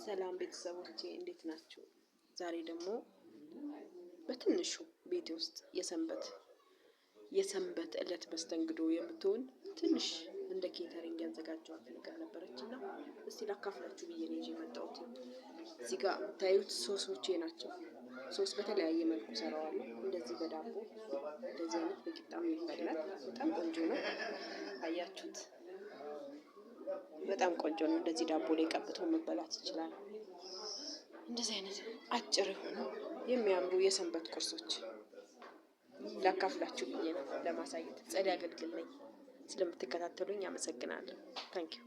ሰላም ቤተሰቦቼ፣ እንዴት ናችሁ? ዛሬ ደግሞ በትንሹ ቤቴ ውስጥ የሰንበት እለት መስተንግዶ የምትሆን ትንሽ እንደ catering ያዘጋጀኋት ነገር ነበረች እና እስቲ ላካፍላችሁ ብዬ ነው ይዤ የመጣሁት። እዚህ ጋር የምታዩት ሶሶቼ ናቸው። ሶስ በተለያየ መልኩ ሰራዋለሁ። እንደዚህ በዳቦ፣ እንደዚህ አይነት በቂጣም ይበላል። በጣም ቆንጆ ነው። አያችሁት? በጣም ቆንጆ ነው። እንደዚህ ዳቦ ላይ ቀብቶ መበላት ይችላል። እንደዚህ አይነት አጭር የሆኑ የሚያምሩ የሰንበት ቁርሶች ላካፍላችሁ ብዬ ነው ለማሳየት። ጸዲ አገልግል ነኝ። ስለምትከታተሉኝ አመሰግናለሁ። Thank you.